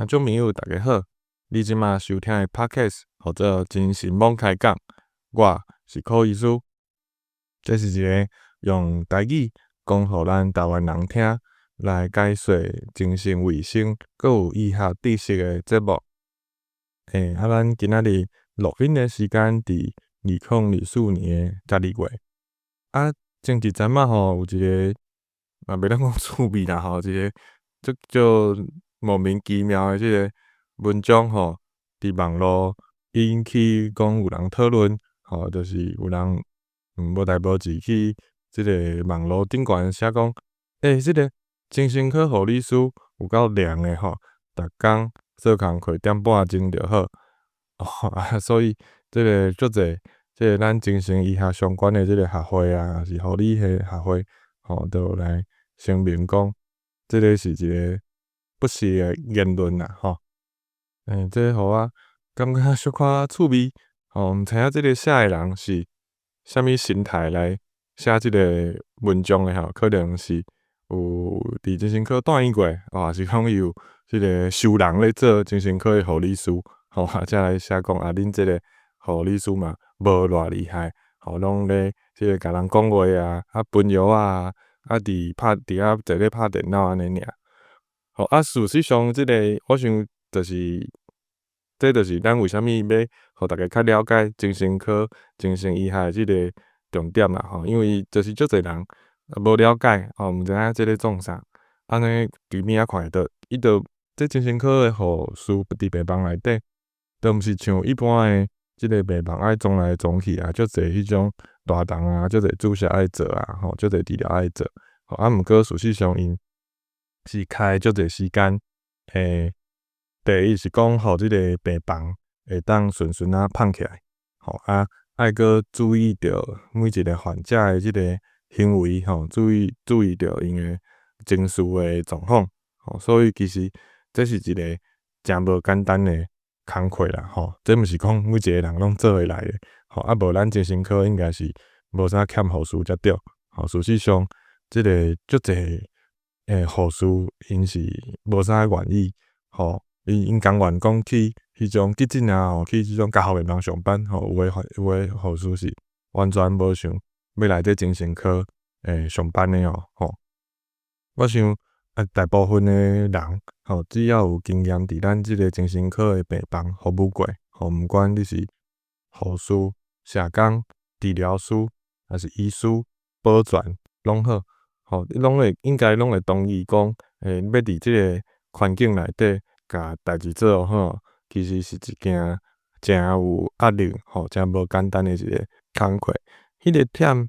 眾朋友，大家好！你這馬收聽的 Podcast 號做精神罔開講，我是柯醫師。這是一个用台語講予咱台灣人聽，來解說精神衛生閣有醫學知識的節目。咱今仔日錄音的時間佇2024年的12月。前一陣仔吼，有一个嘛袂當講趣味啦吼，一个足足莫名其妙的這个文章吼，佇網路引起講有人討論，吼，就是有人無代無誌去這个網路頂懸寫講，這个精神科護理師有夠涼的吼，逐工做工課點半鐘就好。所以這个足濟，這个咱精神醫學相關的這个學會啊，抑是護理的學會，吼，都有來聲明講，這个是一个不實的言論啦，吼。這个予我感覺小可趣味，吼，毋知影這个寫的人是啥物心態來寫這个文章的吼，可能是有佇精神科住院過，抑是講伊有這个收人咧做精神科的護理師，吼，才來寫講啊，恁這个護理師嘛無偌厲害，吼，攏咧這个共人講話啊，分藥啊，佇遐坐咧拍電腦按呢爾。吼，事實上這个我想就是，這就是咱為啥物欲予大家較了解精神科、精神醫學的這个重點啦吼，因為就是足濟人無了解，吼，毋知影這咧創啥，按呢佇邊仔看會著，伊就這精神科的護士佇病房內底，就毋是像一般的這个病房愛撞來撞去啊，足濟彼種活動啊，足濟注射愛做啊，吼，足濟治療愛做，吼，毋過事實上𪜶是開足濟時間，第一是講，予這个病房會當順順仔麭起來，吼，愛閣注意著每一个患者的這个行為，吼，注意著𪜶的情緒的狀況，吼，所以其實這是一个誠無簡單的工課啦，吼，這毋是講每一個人攏做會來的，吼，無咱精神科應該是無啥欠護士才對，吼，事實上，這个足濟護士𪜶是無啥願意，吼，𪜶甘願講去彼種急診啊，吼，去這種加護病房上班，吼，有的護士是完全無想欲來這精神科上班的哦，吼。我想大部分的人，吼，只要有經驗佇咱這个精神科的病房服務過，吼，毋管你是護士、社工、治療師，抑是醫師、保全，攏好，吼，你攏會應該攏會同意講，欲佇這个環境內底共代誌做好，其實是一件誠有壓力，吼，誠無簡單的一个工課。彼个忝，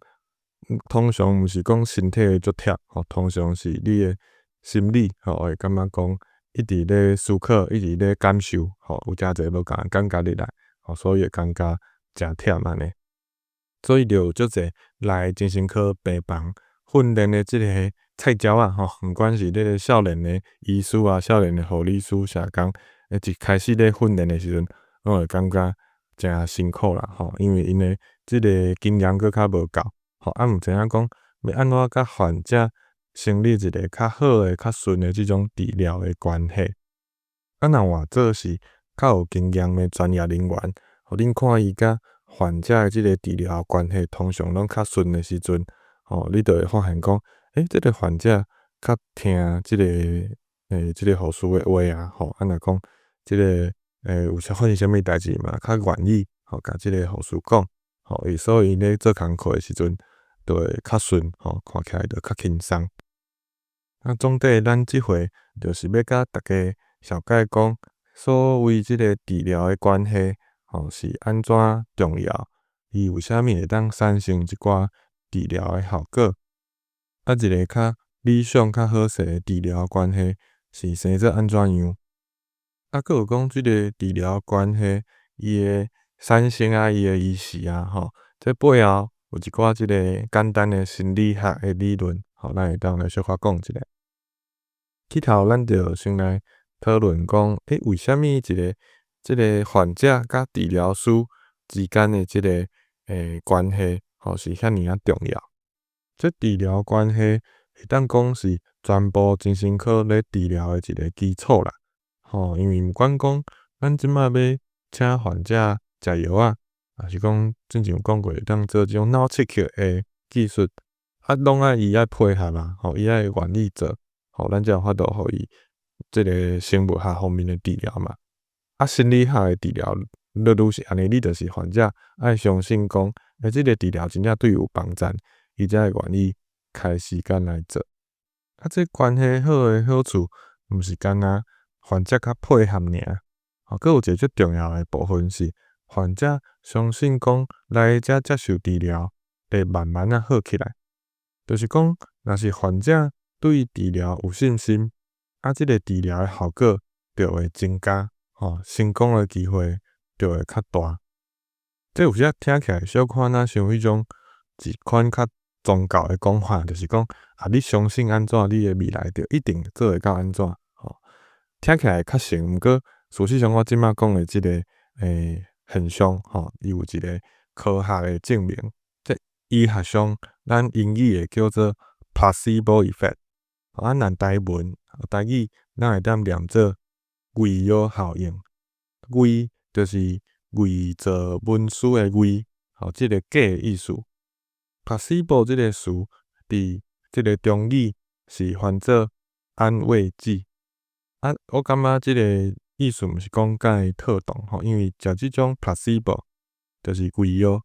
通常毋是講身體足忝，吼，通常是你的心理，吼，會感覺講一直咧思考，一直咧感受，吼，有誠濟無仝的感覺入來，吼，所以會感覺誠忝按呢。所以就有足濟來精神科病房訓練的這个菜鳥仔，吼，毋管是這个少年的醫師啊、少年的護理師、社工，一開始咧訓練的時陣，攏會感覺誠辛苦啦，吼，因為𪜶的這个經驗閣較無夠，吼，毋知影講欲按怎佮患者成立一个較好的、較順的這種治療的關係。若換做是較有經驗的專業人員，予恁看伊佮患者的這个治療關係通常攏較順的時陣，吼，你就會發現講，這个患者較聽這个護士的話啊，吼，若講這个有啥發生啥物代誌嘛，較願意吼共這个護士講，吼，所以𪜶咧做工課的時陣，就會較順，吼，看起來就較輕鬆。總體咱這回就是欲共大家紹介講，所謂這个治療的關係，吼，是按怎重要？伊為啥物會當產生一寡治療的效果？一个較理想、較好勢的治療關係是生做按怎樣？閣有講這个治療關係伊的產生啊，伊的意思啊，吼，這背後有一寡這个簡單的心理學的理論，吼，咱會當來小可講一下。起頭咱就先來討論講，為啥物一个這个患者佮治療師之間的這个關係，吼，是遐爾仔重要？這治療關係會當講是全部精神科咧治療的一个基礎啦。吼，因為毋管講咱這擺欲請患者食藥仔，抑是講之前有講過會當做這種腦切刻的技術，啊，攏愛伊愛配合啊，吼，伊愛願意做，吼，咱才有法度予伊這个生物學方面的治療嘛。啊，心理學的治療愈愈是按呢，你就是患者愛相信講，欸，這个治療真正對伊有幫贊，伊才會願意開時間來做。啊，這關係好的好處，毋是干焦患者較配合爾，吼，閣有一个最重要的部分是，患者相信講來遮接受治療會慢慢仔好起來。就是講，若是患者對治療有信心，啊，這个治療的效果就會增加，吼，成功的機會就會較大。這有時聽起來小可若像彼種一款較宗教的講法，就是講啊，你相信按怎，你的未來就一定做會到按怎，吼。聽起來較神，毋過事實上我這擺講的這个現象，吼，伊有一个科學的證明。這醫學上，咱英語會叫做 placebo effect，啊，若台文台語，咱會當念做偽藥效應。偽就是偽造文書的偽，吼，這个假的意思。placebo 這个詞佇這个中語是翻做安慰劑。啊，我感覺這个意思毋是講共伊套動，吼，因為食這種 placebo 就是偽藥，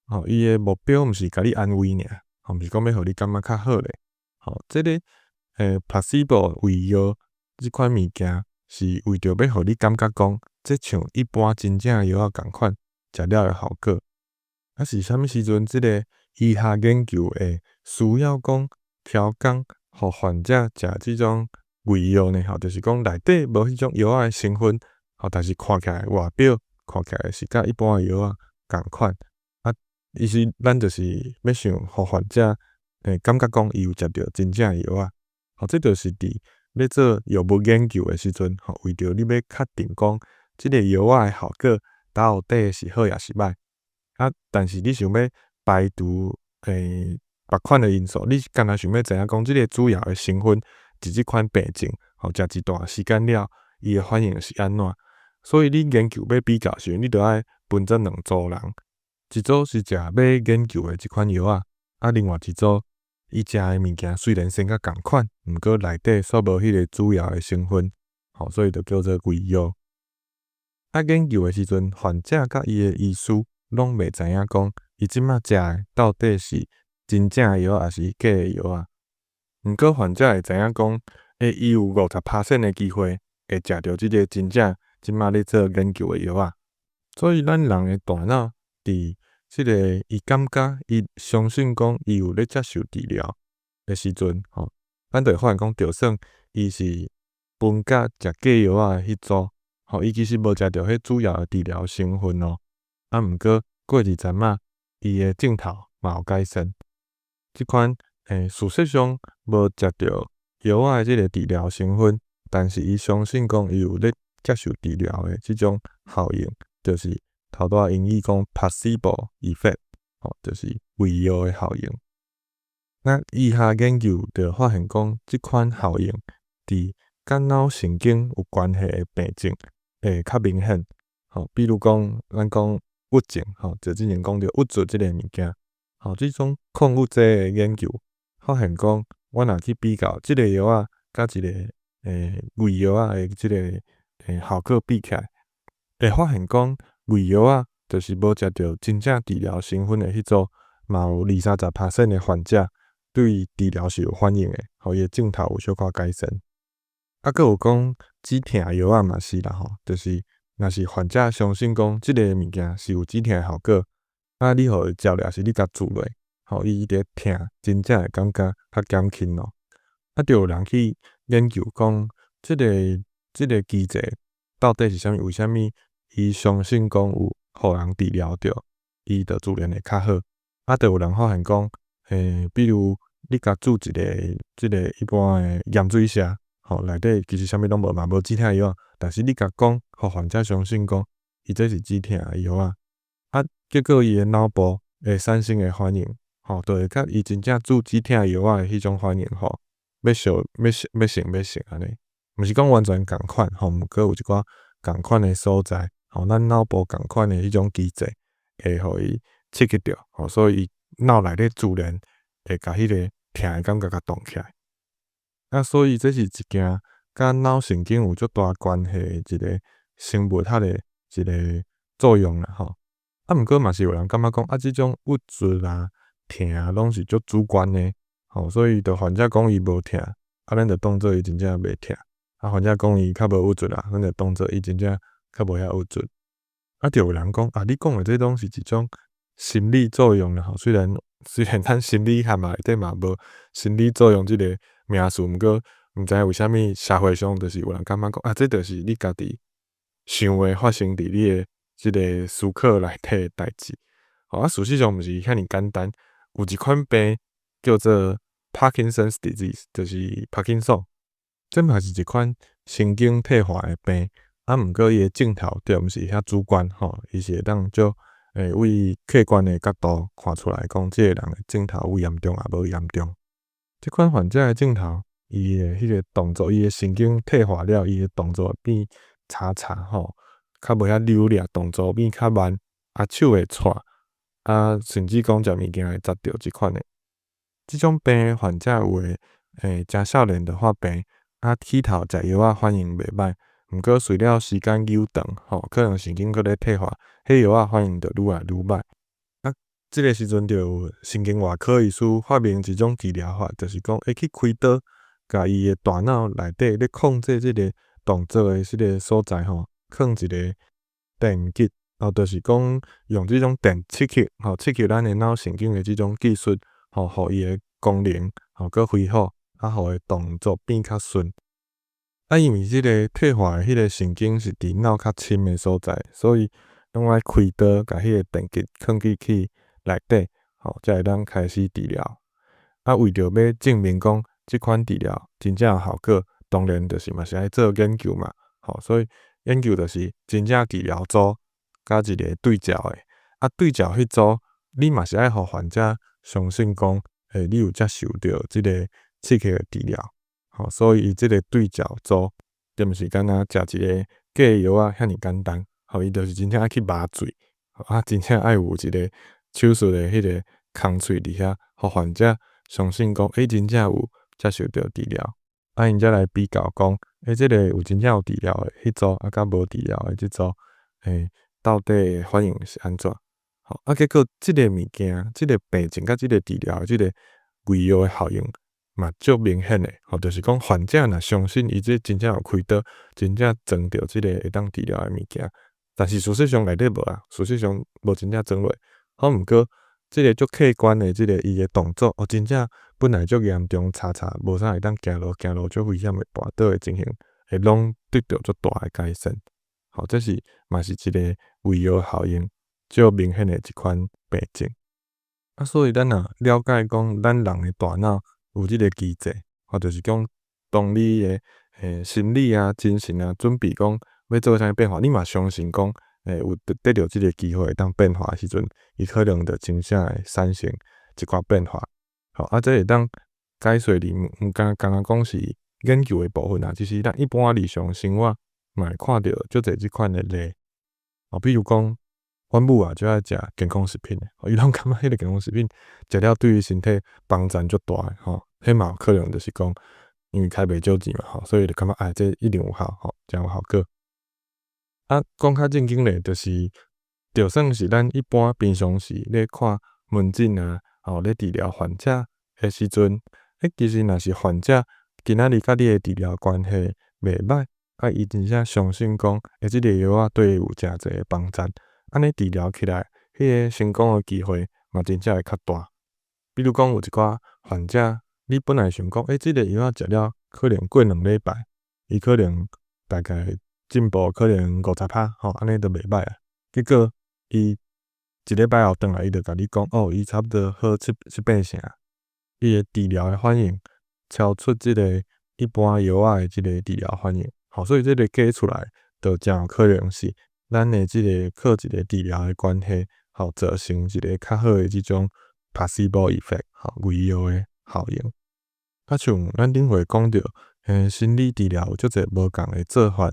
吼，伊的目標毋是共你安慰爾，吼，毋是講欲予你感覺較好咧，吼，這个placebo 偽藥這款物件是為著欲予你感覺講，這像一般真正的藥仔仝款，食了的效果。啊，是啥物時陣這个醫學研究會需要講調工，予患者食這種偽藥呢？吼，就是講內底無彼種藥仔的成分，吼，但是看起來外表看起來是佮一般的藥仔仝款。啊，其實咱就是欲想予患者感覺講伊有食著真正的藥仔。吼，這就是佇咧做藥物研究的時陣，吼，為著你欲確定講這个藥仔的效果到底是好抑是䆀。啊，但是你想欲排除別款的因素，你干焦想欲知影講這个主要的成分佇這款病症，吼，食一段時間了，伊的反應是按怎？所以你研究欲比較時陣，你著愛分做兩組人，一組是食欲研究的這款藥仔，啊，另外一組伊食的物件雖然生甲仝款，毋過內底煞無彼个主要的成分，吼，所以就叫做偽藥。啊，研究的時陣，患者佮伊的醫師攏袂知影講，伊這擺食的到底是真正的藥仔，抑是假的藥仔。毋過患者會知影講，欸，伊有50% 的機會會食著這个真正這擺咧做研究的藥仔。所以咱人的大腦佇這个伊感覺伊相信講伊有咧接受治療的時陣，吼，咱就會發現講，就算伊是分佮食假藥仔的彼組，吼，伊其實無食著彼主要的治療成分哦。啊，毋過過二十仔，伊的症頭嘛有改善。這款事實上無食著藥仔的這个治療成分，但是伊相信講伊有咧接受治療的這種效應，就是頭拄仔英語講 placebo effect，吼，就是偽藥的效應。那醫學研究就發現講，這款效應佇佮腦神經有關係的病症會較明顯。吼，比如講，咱講鬱症，吼，就之前講著鬱卒這个物件，吼，這種抗鬱劑的研究發現講，我若去比較這个藥仔佮一个偽藥仔的這个效果比起來，會發現講偽藥仔就是無食著真正治療成分的彼組，嘛有20-30% 的患者對治療是有反應的，予伊的症頭有小可改善。啊，閣有講止疼藥仔嘛是啦吼，就是若是患者相信講這个物件是有止疼的效果，啊，你予伊食落，抑是你共注落，吼，伊佇咧疼，真正會感覺較減輕咯。啊，就有人去研究講，這个機制到底是啥物？為啥物伊相信講有予人治療著，伊就自然會較好。啊，就有人發現講，比如你共注一个這个一般的鹽水射，吼，內底其實啥物攏無嘛，無止疼藥，但是你共講，予患者相信講，伊這是止疼的藥仔，啊，結果伊的腦部會產生的反應，吼，就會佮伊真正注止疼藥仔的彼種反應，吼，欲相欲欲成欲成按呢。毋是講完全仝款吼，毋過有一寡仝款的所在，吼，咱腦部仝款的彼種機制會予伊刺激著，吼，所以伊腦內底自然會共彼个疼的感覺共動起來。啊，所以這是一件佮腦神經有足大關係的一個生物學的一個作用啦，吼。啊，毋過嘛是有人感覺講，啊，這種鬱卒啊、疼啊，攏是足主觀的，吼，所以就患者講伊無疼，啊，咱就當做伊真正袂疼；啊，患者講伊較無鬱卒啊，咱就當做伊真正較無遐鬱卒。啊，就有人講，啊，你講的這攏是一種心理作用啦，吼。雖然咱心理學嘛內底嘛無心理作用這个名詞，毋過毋知為啥物社會上就是有人感覺講，啊，這就是你家己想的發生佇你的這个思考內底的代誌。吼，啊，事實上毋是遐爾簡單。有一款病叫做 Parkinson's disease，就是帕金遜，這嘛是一款神經退化的病。啊，毋過伊的症頭著毋是遐主觀，吼，伊是會當足為客觀的角度看出來，講這个人的症頭有嚴重抑無嚴重。這款患者的症頭，伊的彼个動作，伊的神經退化了，伊的動作變差差吼，較無遐流利，動作變較慢，啊，手會掣，啊，甚至講食物件會砸著這款的。這種病的患者有的，誠少年就發病，啊，起頭食藥仔反應袂䆀，毋過隨了時間久長，吼，可能神經閣咧退化，彼藥仔反應就愈來愈䆀。啊，這个時陣就有神經外科醫師發明一種治療法，就是講會去開刀，共伊的大腦內底咧控制這个動作的這个所在吼，囥一个電極，哦，就是講用這種電刺激，吼，刺激咱的腦神經的這種技術，吼，予伊的功能，吼，閣恢復，啊，予伊動作變較順。啊，因為這个退化的彼个神經是佇腦較深的所在，所以攏愛開刀，共彼个電極囥進去內底，吼，才會當開始治療。啊，為著欲證明講這款治療真正有效果，當然就是嘛是愛做研究嘛，吼，所以研究就是真正治療組佮一个對照的。啊，對照彼組，你嘛是愛予患者相信講，你有接受著這个刺激的治療，吼，所以伊這个對照組，就毋是干焦食一个假藥仔遐爾簡單，吼，伊就是真正愛去麻醉，啊，真正愛有一个手術的彼个空喙佇遐，予患者相信講，真正有接受著治療，啊，𪜶才來比較講，這个有真正有治療的彼組，啊，佮無治療的這組，到底反應是按怎？吼，啊，結果這个物件，這个病症佮這个治療，這个偽藥的效應嘛足明顯的，吼，就是講患者若相信伊這真正有開刀，真正裝著這个會當治療的物件，但是事實上內底無啊，事實上無真正裝落，好毋過這个足客觀的這个伊的動作，哦，真正本來足嚴重，差差無啥會當行路，行路足危險的跋倒的情形，會攏得著足大的改善，吼，這是嘛是一個偽藥效應足明顯的一款病症。啊，所以咱若了解講，咱人的大腦有這个機制，吼，就是講當你的心理啊、精神啊準備講欲做啥物變化，你嘛相信講，有得著這个機會會當變化的時陣，伊可能就真正會產生一寡變化。吼，啊，這會當解說佇毋敢干焦講是研究的部分啊，其實咱一般日常生活嘛會看著足濟這款的例。哦，比如講，阮母啊，足愛食健康食品的，伊攏感覺彼个健康食品食了對伊身體幫助足大的吼，彼嘛有可能就是講，因為開袂少錢嘛吼，所以就感覺哎，這一定有效吼，誠有效果。啊，講較正經咧，就是就算是咱一般平常時咧看門診啊，吼咧治療患者的時陣，其實若是患者今仔日佮你的治療關係袂䆀，啊，伊真正相信講，這个藥仔對伊有誠濟的幫助，按呢治療起來，彼个成功的機會嘛真正會較大。比如講有一寡患者，你本來想講，這个藥仔食了，可能過2禮拜，伊可能大概進步可能50%，吼，按呢就袂䆀啊。結果伊一禮拜後轉來，伊就共你講，哦，伊差不多好七七八成，伊的治療的反應超出這个一般藥仔的這个治療反應，吼，所以這个計出來，就誠有可能是咱的這个靠一个治療的關係，吼，造成一个較好的這種 placebo effect，吼，偽藥的效應。啊，像咱頂回講著，心理治療有足濟無仝的做法，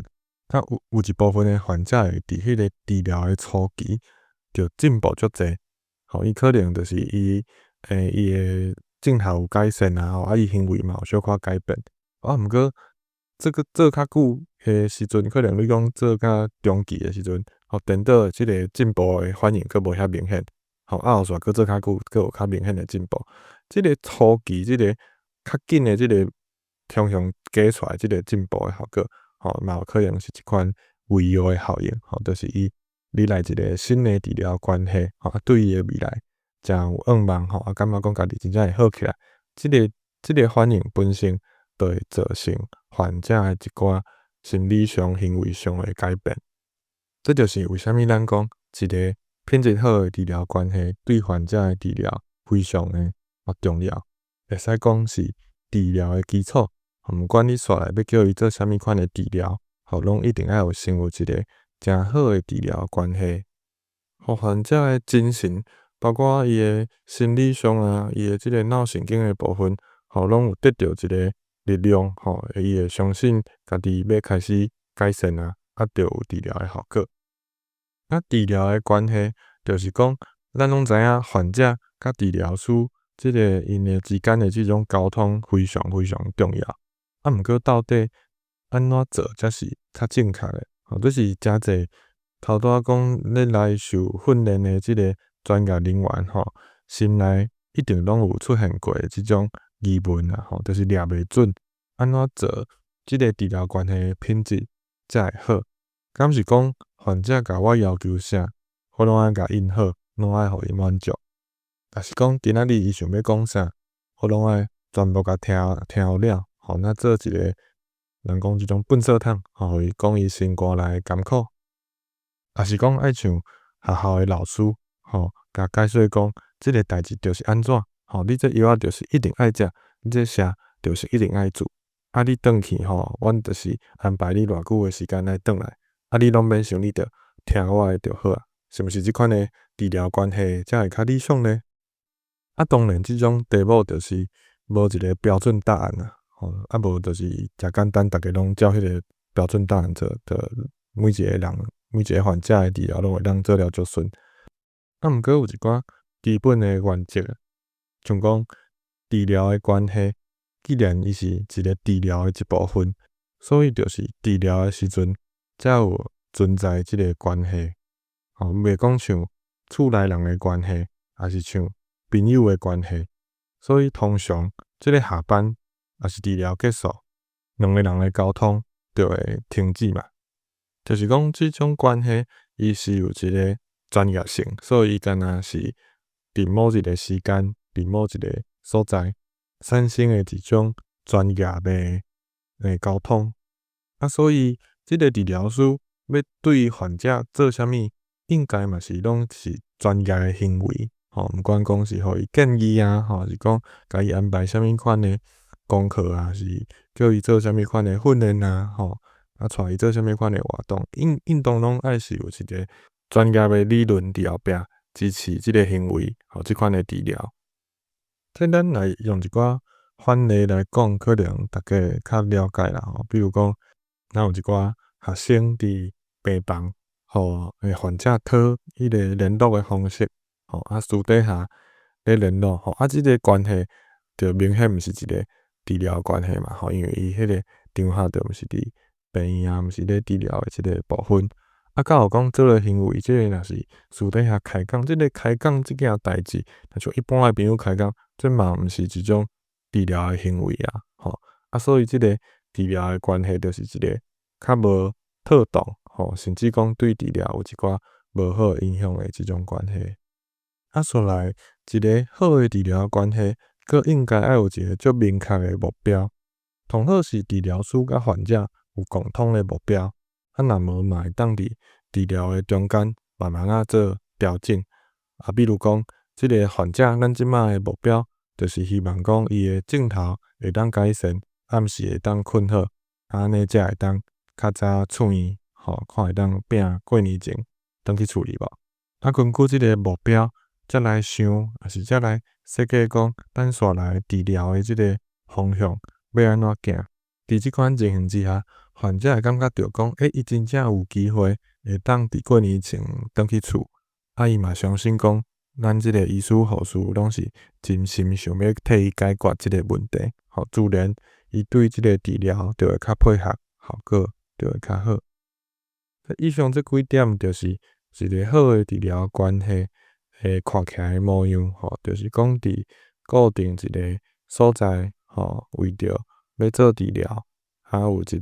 啊有一部分的患者會佇彼個治療的初期就進步足濟，吼，伊可能就是伊的症頭有改善啊，吼，啊伊行為嘛有小可改變，啊毋過這個做較久的時陣，可能你講做較中期的時陣，吼，顛倒這個進步的反應閣無遐明顯，吼，啊後續閣做較久，閣有較明顯的進步。這個初期這個較緊的這個常常加出來這個進步的效果，吼，嘛有可能是一款餵藥的效應，吼，就是伊你來一個新的治療關係，吼，啊對伊的未來誠有向望，吼，啊感覺講家己真正會好起來，這個反應本身就會造成患者的一寡心理上、行為上的改變。這就是為啥物咱講一個品質好的治療關係對患者的治療非常的重要，會使講是治療的基礎。毋管你紲來欲叫伊做啥物款的治療，吼，攏一定愛有先有一個誠好的治療關係。予患者的精神，包括伊的心理上啊，伊的這個腦神經的部分，吼，攏有得著一個力量，吼，伊會相信家己欲開始改善啊，啊，就有治療的效果。啊，治療的關係就是講，咱攏知影患者佮治療師這個𪜶的之間的這種溝通非常非常重要。啊，毋過到底按怎做才是較正確的？吼，這是誠濟頭拄仔講咧來受訓練的這個專業人員吼，心內一定攏有出現過這種疑問啊，吼，就是掠袂準，按怎做這個治療關係品質才會好？敢是講患者共我要求啥，我攏愛共應好，攏愛予伊滿足？抑是講今仔日伊想欲講啥，我攏愛全部共聽聽了，吼，若做一個人講這種糞掃桶，吼，予伊講伊心肝內的甘苦？抑是講愛像學校的老師，吼，共解說講這個代誌就是按怎，吼，你這藥仔就是一定愛食，你這射就是一定愛注，啊，你轉去吼，阮就是安排你偌久的時間來轉來，啊，你攏免想，你著聽我的就好啊，是毋是這款的治療關係才會較理想呢？啊，當然這種題目就是無一個標準答案啊，吼，啊無就是誠簡單，逐家攏照彼個標準答案做，就每一個人、每一個患者的治療攏會當做了足順。啊，毋過有一寡基本的原則，像講治療的關係，既然伊是一個治療的一部分，所以就是治療的時陣才有存在這個關係，吼，袂講像厝內人的關係，抑是像朋友的關係，所以通常這個下班抑是治療結束，兩個人的溝通就會停止嘛。就是講這種關係，伊是有一個專業性，所以伊敢若是佇某一個時間，佇某一個所在產生的一種專業的溝通。啊，所以這個治療師欲對患者做啥物，應該嘛是攏是專業的行為，吼，毋管講是予伊建議啊，吼，是講共伊安排啥物款的功課啊，是叫伊做啥物款的訓練啊，吼，啊，帶伊做啥物款的活動，應當攏愛是有一個專業的理論佇後壁支持這個行為，吼，這款的治療。這咱來用一寡反例來講，可能大家會較了解啦，吼，比如講，咱有一寡學生佇病房，予患者討彼個聯絡的方式，吼，啊私底下咧聯絡，吼，啊這個關係就明顯毋是一個治療關係嘛，吼，因為伊彼個場合就毋是佇病院啊，毋是咧治療的這個部分。啊，較有講做的行為，這個若是私底下開講，這個開講這件代誌，若像一般的朋友開講，這嘛毋是一種治療的行為啊，吼，啊，所以這個治療的關係就是一個較無妥當，吼，甚至講對治療有一寡無好影響的這種關係。啊，紲來一個好的治療關係，閣應該愛有一個足明確的目標，上好是治療師佮患者有共通的目標。啊，若無嘛會當佇治療的中間慢慢仔做調整。啊，比如講，這個患者咱這擺的目標，就是希望講伊的症頭會當改善，暗時會當睏好，按呢才會當較早出院，吼，看會當拚過年前轉去厝裡無。啊，根據這個目標，才來想，抑是才來設計講，咱紲來治療的這個方向欲按怎行。佇這款情形之下，患者會感覺著講，欸，伊真正有機會會當佇過年前轉去厝，啊，伊嘛相信講，咱這個醫師護士攏是真心想欲替伊解決這個問題，吼，自然伊對這個治療就會較配合，效果就會較好。以上這幾點就是一個好的治療關係會看起來的模樣，吼，就是講佇固定一個所在，吼，為著欲做治療，啊有一個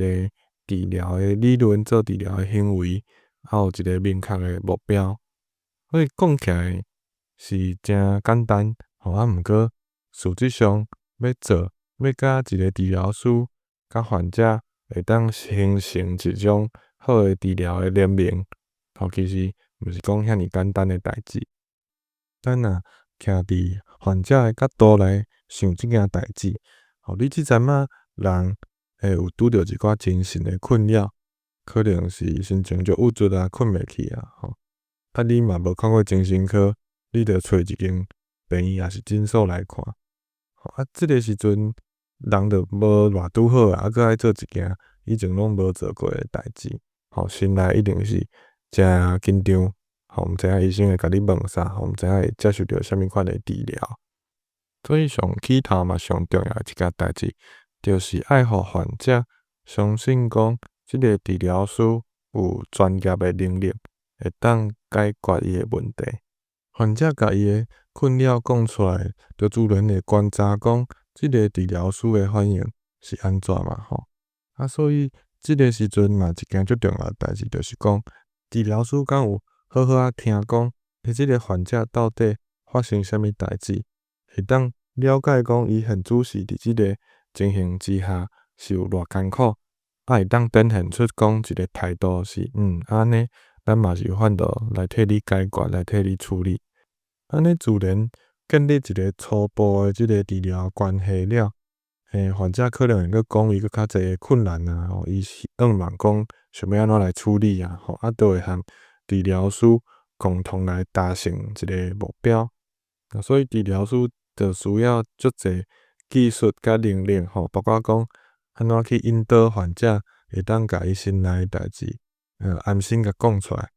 治療的理論，做治療的行為，啊有一個明確的目標。所以講起來是誠簡單，吼，啊毋過實質上欲做，欲佮一個治療師佮患者會當形成一種好的治療的聯盟，吼，其實毋是講遐爾簡單的代誌。咱若徛佇患者的角度來想這件代誌，吼，你這陣仔人會有拄著一寡精神的困擾，可能是心情足鬱卒啊，睏袂去啊，吼，啊你嘛無看過精神科，你著揣一間病院抑是診所來看，吼，啊這個時陣人著無偌拄好啊，啊閣愛做一件以前攏無做過的代誌，吼，心內一定是誠緊張，吼，毋知影醫生會共你問啥，吼，毋知影會接受著啥物款的治療。所以上起頭嘛上重要的一件代誌，就是愛予患者相信講，這個治療師有專業的能力，會當解決伊的問題。患者共伊的困擾講出來，就自然會觀察講，這個治療師的反應是按怎嘛吼。啊，所以這個時陣嘛，一件足重要的代誌，就是講，治療師敢有好好仔聽講，欸，這個患者到底發生啥物代誌，會當了解講伊現此時佇這個情形之下是有偌艱苦，啊，會當展現出講一個態度是，按呢，咱嘛是有法度來替你解決，來替你處理。按呢自然建立一個初步的這個治療關係了，欸，患者可能會閣講伊閣較濟的困難啊，吼，伊願望講想欲按怎來處理啊，吼，啊，都會和治療師共同來達成一個目標。啊，所以治療師就需要足濟技術佮能力，吼，包括講按怎去引導患者會當共伊心內的代誌，安心共講出來。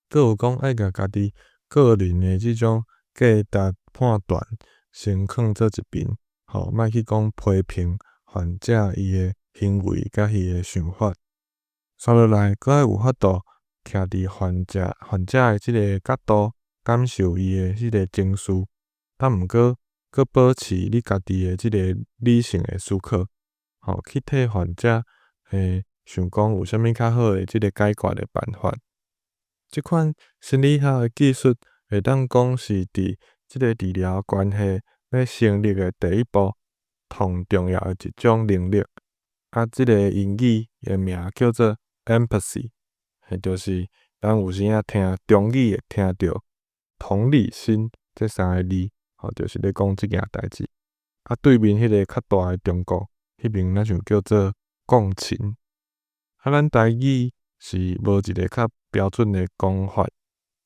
閣有講愛共家己個人的這種價值判斷先囥做一邊，吼，莫去講批評患者伊的行為佮伊的想法。紲落來，閣愛有法度徛佇患者的這個角度，感受伊的彼個情緒，啊，毋過閣保持你家己的這個理性的思考，吼，去替患者想講有啥物較好的這個解決的辦法。這款心理學的技術會當講是佇這個治療關係欲成立的第一步，上重要的一種能力。啊，這個英語的名叫做 empathy，就是咱有時仔聽中語會聽著同理心這三个字，吼，就是咧講這件代誌。啊，對面彼個較大的中國，彼爿若像叫做共情。啊，咱台語是無一個較標準的講法。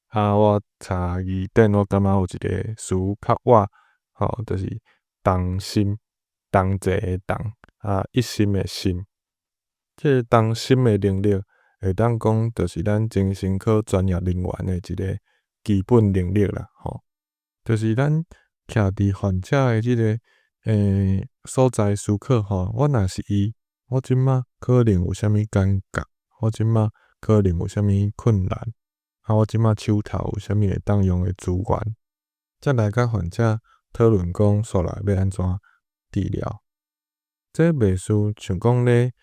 啊，我查字典，我感覺有一個詞較倚，吼，就是同心，同齊的同，啊，一心的心。這個同心的能力，會當講就是咱精神科專業人員的一個基本能力啦，吼。就是咱徛佇患者的這個所在思考，吼，我若是伊，我這馬可能有啥物感覺？我這馬可能有啥物困難？啊，我這馬手頭有啥物會當用的資源？才來佮患者討論講，紲來欲按怎治療？這袂輸像講咧，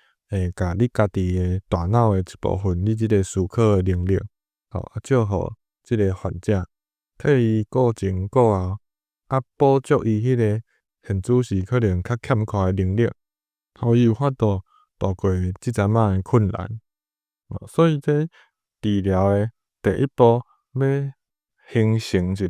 共你家己的大腦的一部分，你這個思考的能力，吼，啊，借予這個患者，替伊顧前顧後，啊，補足伊彼個現此時可能較欠缺的能力，予伊有法度渡過這陣仔的困難。所以這治療的第一步，欲形成一個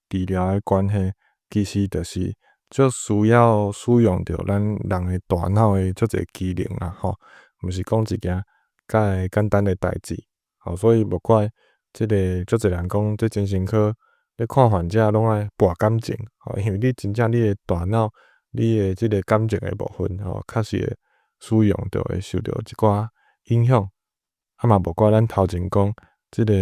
治療的關係，其實就是足需要使用著咱人的大腦的足濟機能啦，吼，毋是講一件介簡單的代誌，吼，所以無怪這個足濟人講，這精神科咧看患者攏愛博感情，吼，因為你真正你的大腦，你的這個感情的部分，吼，確實會使用就會受著一寡影響。啊嘛無怪咱頭前講，這个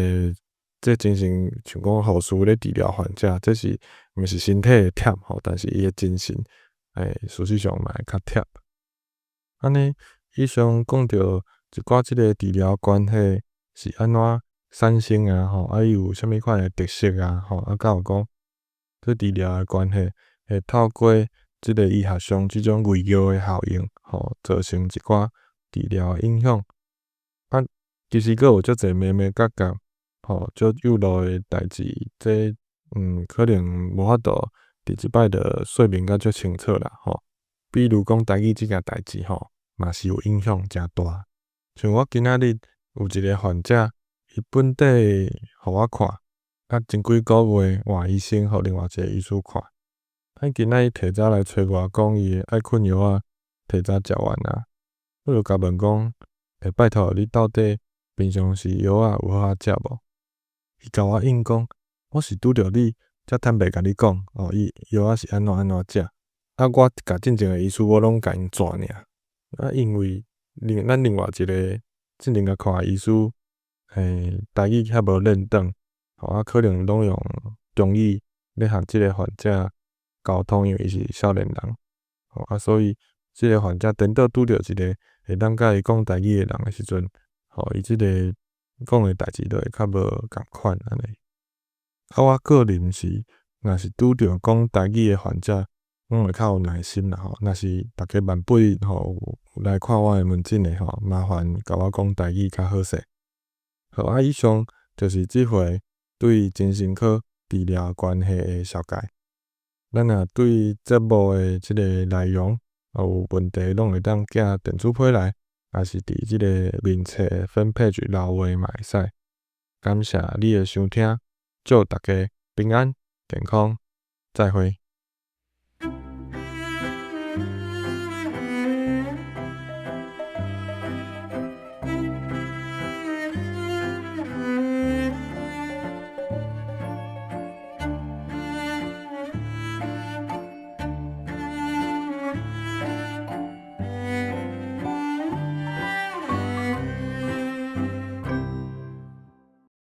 這精神像講護士咧治療患者，這是毋是身體會忝吼，但是伊的精神，事實上嘛會較忝。按呢，以上講著一寡這个治療關係是按怎產生啊吼，啊伊有啥物款的特色啊吼，啊閣有講這治療的關係會透過這个醫學上這種微妙的效應吼，造成一寡治療的影響。啊，其實閣有足濟眉眉角角吼，足幼路的代誌，這可能無法度佇這擺就說明甲足清楚啦吼。比如講台語這件代誌吼，嘛是有影響誠大。像我今仔日有一个患者，伊本底予我看，啊前幾个月換醫生，予另外一个醫師看。啊，今仔日提早來揣我講伊的愛睏藥仔提早食完啊，我就共問講，欸，拜託你到底平常時藥仔有好好食無？伊共我應講，我是拄著你才坦白共你講，哦，伊藥仔是按怎按怎食。啊，我共進前的醫師我攏共𪜶紙爾。啊，因為另咱另外一个進前共看的醫師，台語較無輪轉，吼啊，可能攏用中語咧和這个患者溝通，因為伊是少年人，吼啊，所以這个患者顛倒拄著一个會當佮伊講台語的人的時陣，吼，伊這个講的代誌就會較無仝款按呢。啊，我個人是，若是拄著講台語的患者，攏會較有耐心啦吼。若是逐家萬不吼有來看我的門診的吼，麻煩共我講台語較好勢。好，啊，以上就是這回對精神科治療關係的紹介。咱若對節目的這个內容有問題，攏會當寄電子批來，抑是佇這个面冊 fan page 留話嘛會使。感謝你的收聽，祝大家平安健康，再會。